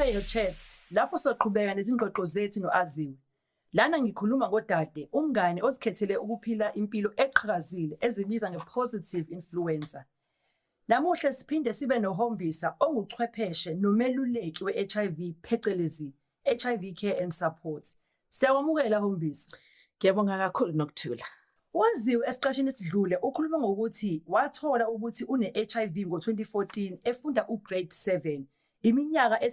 Kule chat lapho soqhubeka nezingxoxo zethu noAziwe. Lana ngikhuluma ngodade, umngane ozikhethele ukuphila impilo eqhakazile ezibiza nge-positive influencer. Namuhla siphinde sibe noHombisa onguchwepheshe nomeluleki we-HIV phecelezi HIV Care and Support. Siyakwamukela Hombisa. Ngiyabonga kakhulu Nokuthula. Waziwe esiqeshini esidlule ukhuluma ngokuthi wathola ukuthi une-HIV ngo-2014 efunda ugrade 7, iminyaka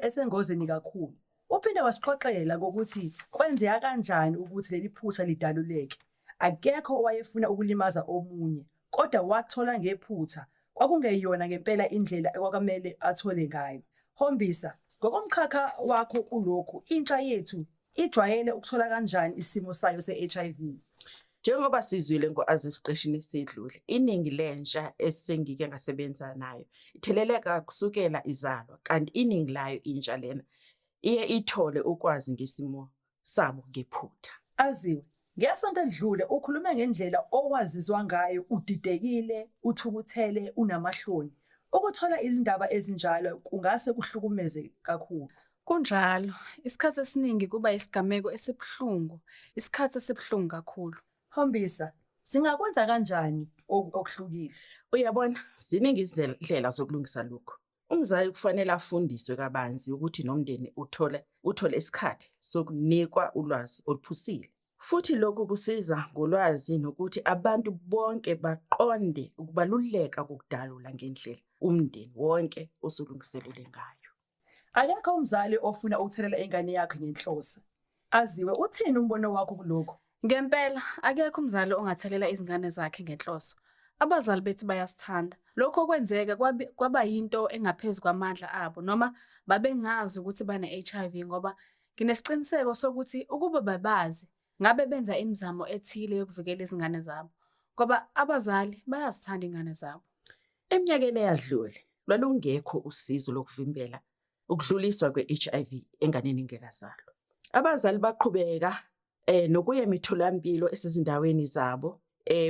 esengozini kakhulu. Uphinde wasixoxela ngokuthi kwenzeka kanjani ukuthi leli phutha lidaluleke. Akekho owayefuna ukulimaza omunye, kodwa wathola ngephutha, kwakungeyona ngempela indlela ekwakumele athole ngayo. Hombisa, ngokomkhakha wakho kulokhu, intsha yethu ijwayele ukuthola kanjani isimo sayo se-HIV? Njengoba sizwile ngo-Azi esiqeshini esidlule, iningi lentsha esengike ngasebenza nayo itheleleka kusukela izalwa, kanti iningi layo intsha lena iye ithole ukwazi ngesimo sabo ngephutha. Aziwe, ngesonto elidlule ukhulume ngendlela owazizwa ngayo udidekile, uthukuthele, unamahloni. Ukuthola izindaba ezinjalo kungase kuhlukumeze kakhulu. Kunjalo, isikhathi esiningi kuba isigameko esibuhlungu, isikhathi esibuhlungu kakhulu. Hombisa, singakwenza kanjani okuhlukile? Uyabona, ziningi izindlela zokulungisa lokhu. Umzali kufanele afundiswe kabanzi ukuthi nomndeni uthole isikhathi sokunikwa ulwazi oluphusile. Futhi lokhu kusiza ngolwazi nokuthi abantu bonke baqonde ukubaluleka kokudalula ngendlela umndeni wonke osulungiselele ngayo. Akekho umzali ofuna ukuthelela ingane yakhe ngenhloso. Aziwe, uthini umbono wakho kulokhu? Ngempela, akekho umzali ongathelela izingane zakhe ngenhloso. Abazali bethu bayasithanda. Lokho okwenzeka kwaba yinto engaphezu kwamandla abo noma babengazi ukuthi bane-HIV ngoba nginesiqiniseko sokuthi ukuba babazi ngabe benza imizamo ethile yokuvikela izingane zabo ngoba abazali bayazithanda izingane zabo. Eminyakeni eyadlule, lwalungekho usizo lokuvimbela ukudluliswa kwe-HIV enganeni engekazalwa. Abazali baqhubeka nokuya emitholampilo esezindaweni zabo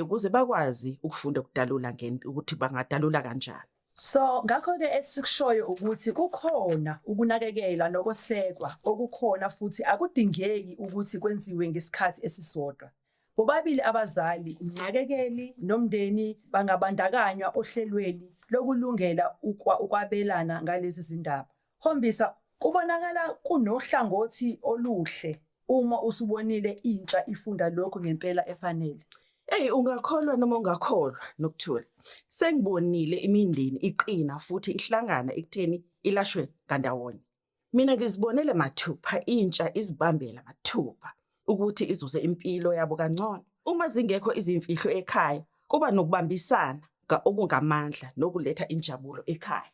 ukuze bakwazi ukufunda ukudalula ukuthi bangadalula kanjani. So ngakho-ke esikushoyo ukuthi kukhona ukunakekela nokusekwa okukhona futhi akudingeki ukuthi kwenziwe ngesikhathi esisodwa. Bobabili abazali, umnakekeli nomndeni bangabandakanywa ohlelweni lokulungela ukwabelana ngalezi zindaba. Hombisa, kubonakala kunohlangothi oluhle uma usubonile intsha ifunda lokhu ngempela efanele. Eyi, ungakholwa noma ungakholwa Nokuthula, sengibonile imindeni iqina futhi ihlangana ekutheni ilashwe ngandawonye. Mina ngizibonele mathupha intsha izibambela mathupha ukuthi izuze impilo yabo kangcono. Uma zingekho izimfihlo ekhaya, kuba nokubambisana okungamandla nokuletha injabulo ekhaya.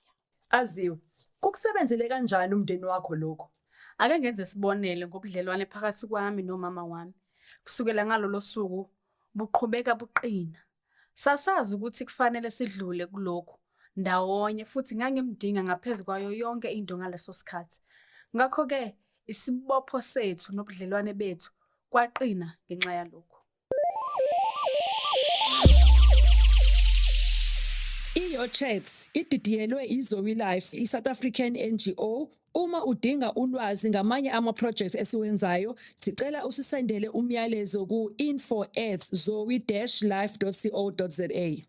Aziwe, kukusebenzele kanjani umndeni wakho lokho? Ake ngenze isibonelo ngobudlelwane phakathi kwami nomama wami. Kusukela ngalolo suku buqhubeka buqina. Sasazi ukuthi kufanele sidlule kulokhu ndawonye futhi ngangimdinga ngaphezu kwayo yonke into ngaleso sikhathi. Ngakho-ke isibopho sethu nobudlelwane bethu kwaqina ngenxa yalokhu. I-YourChats ididiyelwe i-Zoe Life, i-South African NGO. Uma udinga ulwazi ngamanye ama-projects esiwenzayo, sicela usisendele umyalezo ku-info@zoe-life.co.za.